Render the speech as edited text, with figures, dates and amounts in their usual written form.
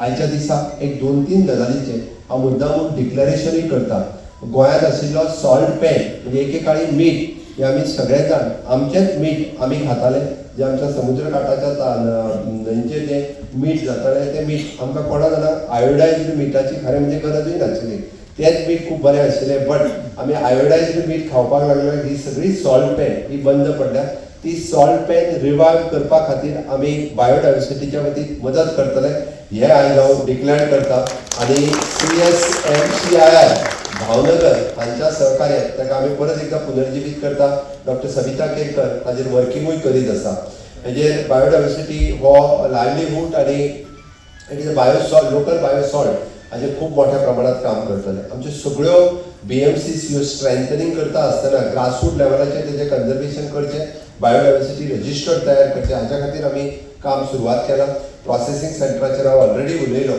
आयच्या दिसा एक दोन तीन गजालींचेर हांव मुद्दामून डिक्लरेशनूय करता. गोंयांत आशिल्लो सॉल्ट पॅन, म्हणजे एकेकाळी मीठ हे आमी सगळे जाण आमचेंच मीठ आमी खाताले, जे आमच्या समुद्र काठाच्या न्हंयचेर जें मीठ जातालें, तें मीठ आमकां कोणा जाणांक आयोडायज्ड मिठाची खरें म्हणजे गरजूय नाशिल्ली. तेंच मीठ खूब बरें आशिल्लें. बट आमी आयोडायज्ड मीठ खावपाक लागले, ही सगळी सॉल्ट पॅन ही बंद पडल्या. ती सॉल्ट पॅन रिवायव करपा खातीर आमी बायोडायवर्सिटीच्या वतीन मदत करतले हे आयज हांव डिक्लेअर करता. आनी सीएसएमसीआयआय भावनगर हांच्या सहकार्यान ताका आमी परत एकदां पुनर्जिवीत करता. डॉक्टर सविता केरकर हाजेर वर्किंगूय करीत आसा. हेजेर बायोडायवर्सिटी हो लायवलीहूड आनी it is a bio salt, local bio salt, हाजेर खूब मोठ्या प्रमाणात काम करतले. आमच्यो सगळ्यो बीएमसीस ह्यो स्ट्रेंथनिंग करता आसतना ग्रासरूट लेवलाचेर तेजें कन्जर्वेशन करचें, बायोडायवर्सिटी रजिस्टर तयार करचें, हाच्या खातीर आमी काम सुरवात केलां. प्रोसेसींग सेंटराचेर हांव ऑलरेडी उलयलो.